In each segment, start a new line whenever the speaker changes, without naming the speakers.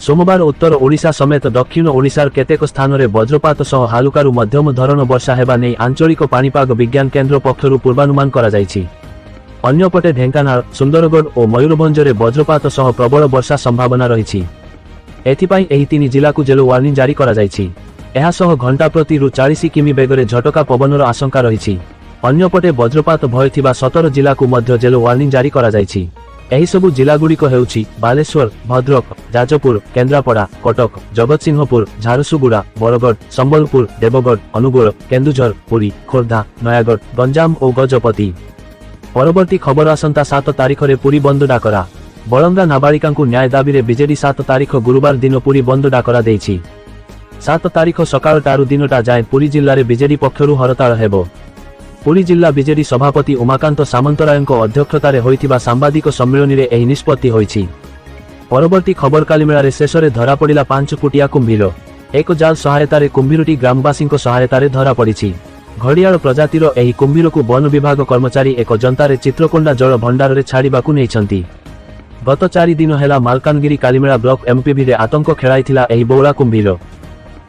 ସୋମବାର ଉତ୍ତର ଓଡ଼ିଶା ସମେତ ଦକ୍ଷିଣ ଓଡ଼ିଶାର କେତେକ ସ୍ଥାନରେ ବଜ୍ରପାତ ସହ ହାଲୁକାରୁ ମଧ୍ୟମ ଧରଣ ବର୍ଷା ହେବା ନେଇ ଆଞ୍ଚଳିକ ପାଣିପାଗ ବିଜ୍ଞାନ କେନ୍ଦ୍ର ପକ୍ଷରୁ ପୂର୍ବାନୁମାନ କରାଯାଇଛି। ଅନ୍ୟପଟେ ଢେଙ୍କାନାଳ, ସୁନ୍ଦରଗଡ଼ ଓ ମୟୂରଭଞ୍ଜରେ ବଜ୍ରପାତ ସହ ପ୍ରବଳ ବର୍ଷା ସମ୍ଭାବନା ରହିଛି। ଏଥିପାଇଁ ଏହି ତିନି ଜିଲ୍ଲାକୁ ୟେଲୋ ୱାର୍ଣ୍ଣିଂ ଜାରି କରାଯାଇଛି। ଏହାସହ ଘଣ୍ଟା ପ୍ରତି ରୁ 40 କିମି ବେଗରେ ଝଟକା ପବନର ଆଶଙ୍କା ରହିଛି। ଅନ୍ୟପଟେ ବଜ୍ରପାତ ଭୟ ଥିବା 17 ଜିଲ୍ଲାକୁ ମଧ୍ୟ ୟେଲୋ ୱାର୍ଣ୍ଣିଂ ଜାରି କରାଯାଇଛି। ଏହିସବୁ ଜିଲ୍ଲାଗୁଡ଼ିକ ହେଉଛି ବାଲେଶ୍ୱର, ଭଦ୍ରକ, ଯାଜପୁର, କେନ୍ଦ୍ରାପଡ଼ା, କଟକ, ଜଗତସିଂହପୁର, ଝାରସୁଗୁଡ଼ା, ବରଗଡ଼, ସମ୍ବଲପୁର, ଦେବଗଡ଼, ଅନୁଗୁଳ, କେନ୍ଦୁଝର, ପୁରୀ, ଖୋର୍ଦ୍ଧା, ନୟାଗଡ଼, ଗଞ୍ଜାମ ଓ ଗଜପତି। ପରବର୍ତ୍ତୀ ଖବର, ଆସନ୍ତା 7 ତାରିଖରେ ପୁରୀ ବନ୍ଦ ଡାକରା। ବଳଙ୍ଗା ନାବାଳିକାଙ୍କୁ ନ୍ୟାୟ ଦାବିରେ ବିଜେଡି 7 ତାରିଖ ଗୁରୁବାର ଦିନ ପୁରୀ ବନ୍ଦ ଡାକରା ଦେଇଛି। 7 ତାରିଖ ସକାଳଟାରୁ ଦିନଟା ଯାଏଁ ପୁରୀ ଜିଲ୍ଲାରେ ବିଜେଡି ପକ୍ଷରୁ ହରତାଳ ହେବ। ପୁରୀ ଜିଲ୍ଲା ବିଜେଡି ସଭାପତି ଉମାକାନ୍ତ ସାମନ୍ତରାୟଙ୍କ ଅଧ୍ୟକ୍ଷତାରେ ହୋଇଥିବା ସାମ୍ବାଦିକ ସମ୍ମିଳନୀରେ ଏହି ନିଷ୍ପତ୍ତି ହୋଇଛି। ପରବର୍ତ୍ତୀ ଖବର, କାଲିମେଳାରେ ଶେଷରେ ଧରାପଡ଼ିଲା 5 ଫୁଟିଆ କୁମ୍ଭୀର। ଏକ ଜାଲ ସହାୟତାରେ କୁମ୍ଭୀରଟି ଗ୍ରାମବାସୀଙ୍କ ସହାୟତାରେ ଧରାପଡ଼ିଛି। ଘଡ଼ିଆଳ ପ୍ରଜାତିର ଏହି କୁମ୍ଭୀରକୁ ବନ ବିଭାଗ କର୍ମଚାରୀ ଏକ ଯନ୍ତାରେ ଚିତ୍ରକୋଣ୍ଡା ଜଳ ଭଣ୍ଡାରରେ ଛାଡ଼ିବାକୁ ନେଇଛନ୍ତି। ଗତ 4 ଦିନ ହେଲା ମାଲକାନଗିରି କାଲିମେଳା ବ୍ଲକ ଏମ୍ପିଭିରେ ଆତଙ୍କ ଖେଳାଇଥିଲା ଏହି ବଉଳା କୁମ୍ଭୀର।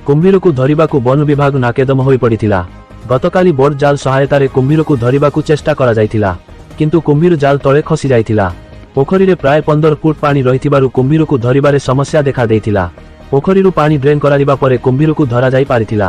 କୁମ୍ଭୀରକୁ ଧରିବାକୁ ବନ ବିଭାଗ ନାକେଦମ ହୋଇପଡ଼ିଥିଲା। ଗତକାଲି ବୋଟ ଜାଲ ସହାୟତାରେ କୁମ୍ଭୀରକୁ ଧରିବାକୁ ଚେଷ୍ଟା କରାଯାଇଥିଲା, କିନ୍ତୁ କୁମ୍ଭୀର ଜାଲ ତଳେ ଖସି ଯାଇଥିଲା। ପୋଖରୀରେ ପ୍ରାୟ 15 ଫୁଟ ପାଣି ରହିଥିବାରୁ କୁମ୍ଭୀରକୁ ଧରିବାରେ ସମସ୍ୟା ଦେଖାଦେଇଥିଲା। ପୋଖରୀରୁ ପାଣି ଡ୍ରେନ୍ କରାଯିବା ପରେ କୁମ୍ଭୀରକୁ ଧରାଯାଇ ପାରିଥିଲା।